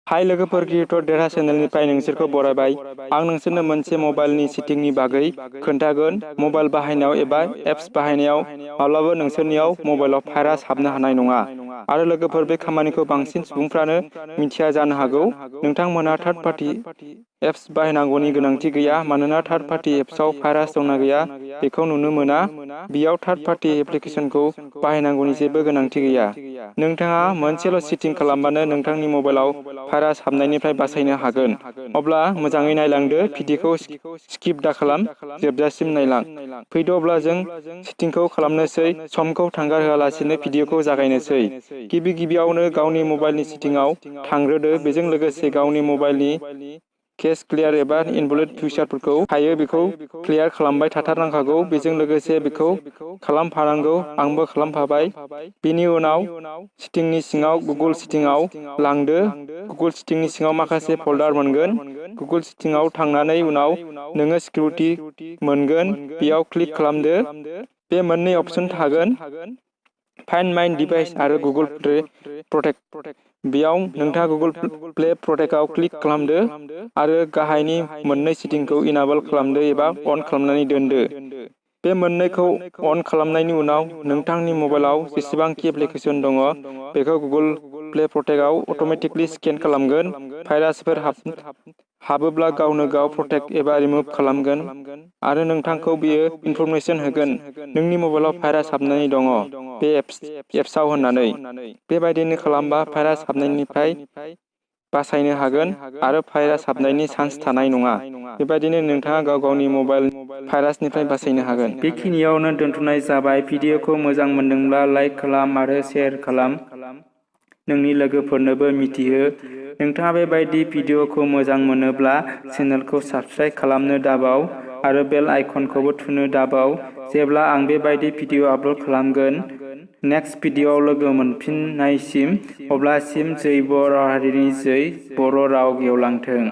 हाय लोगोफोर, क्रिएटर देरहा चेनेलनिफ्राय नोंसोरखौ बरायबाय। आं नोंसोरनो मोनसे मबाइलनि सेटिंनि बागै खोन्थागोन। मबाइल बाहायनायाव एबा एप्स बाहायनायाव माब्लाबा नोंसोरनियाव मबाइलाव भाइरास हाबनो हानाय नङा। आरो लोगोफोर, बे खामानिखौ बांसिन सुबुंफ्रानो मिथिया जानो हागौ। नोंथांमोना थार्ड पार्टी एप्स बाहायनांगौनि गोनांथि गैया, मानोना थार्ड पार्टी एप्सआव भाइरास दंना गैया बेखौ नुनो मोना। बेयाव थार्ड पार्टी एप्लिकेसनखौ बाहायनांगौनि जेबो गोनांथि गैया। नोंथाङा मोनसेल' सेटिं खालामबानो नोंथांनि मबाइलाव भाइरास हाबनायनिफ्राय बासायनो हागोन। अब्ला मोजाङै नायलांदो, भिडिअखौ स्किप दाखालाम, जोबजासिम नायलां। फैदो अब्ला जों सेटिंखौ खालामनोसै। समखौ थांगारहोआलासिनो भिडिअखौ जागायनोसै। गिबियावनो गावनि मबाइलनि सेटिंआव थांग्रोदो। बेजों लोगोसे गावनि मबाइलनि केश क्लियार एबा इनभलिड फिचारफोरखौ हायो बेखौ क्लियार खालामबाय थाथारनांखागौ। बेजों लोगोसे बेखौ खालामफानांगौ। आंबो खालामफाबाय। बेनि उनाव सेटिंनि सिङाव गुगोल सेटिंआव लांदो। गुगोल सेटिंनि सिङाव माखासे फोल्डार मोनगोन। गुगोल सेटिंआव थांनानै उनाव नोङो सिकिउरिटि मोनगोन, बेयाव क्लिक खालामदो। बे मोननै अपसन थागोन, फाइन्ड माइ डिभाइस आरो गुगोल प्ले प्रटेक्ट। बेयाव नोंथाङा गुगोल प्ले प्रटेक्टआव क्लिक खालामदो आरो गाहायनि मोननै सेटिंखौ इनाबल खालामदो एबा अन खालामनानै दोनदो। बे मोननैखौ अन खालामनायनि उनाव नोंथांनि मबाइलाव जेसेबांखि एप्लिकेसन दङ बेखौ गुगोल प्ले प्रटेक्टआव अट'मेटिकलि स्केन खालामगोन। भाइरासफोर हाबोब्ला गावनो गाव प्रटेक्ट एबा रिमुभ खालामगोन आरो नोंथांखौ बेयो इनफरमेसन होगोन नोंनि मबाइलाव भाइरास हाबनानै दङ बे एप्सआव होननानै। बेबायदिनो खालामबा भाइरास हाबनायनिफ्राय बासायनो हागोन आरो भाइरास हाबनायनि चान्स थानाय नङा। बेबायदिनो नोंथाङा गाव गावनि मबाइल भाइरासनिफ्राय बासायनो हागोन। बेखिनियावनो दोनथ'नाय जाबाय। भिडिअखौ मोजां मोनदोंब्ला लाइक खालाम आरो शेयार खालाम। नोंनि लोगोफोरनोबो मिथिहो। नोंथाङा बेबायदि भिडिअखौ मोजां मोनोब्ला चेनेलखौ साबस्क्राइब खालामनो दाबाव आरो बेल आइकनखौबो थुनो दाबाव। जेब्ला आं बेबायदि भिडिअ आपल'ड खालामगोन। नेक्स्ट भिडिअआव लोगो मोनफिननायसिम, अब्लासिम जै बर' हारिनि जै बर' राव गेवलांथों।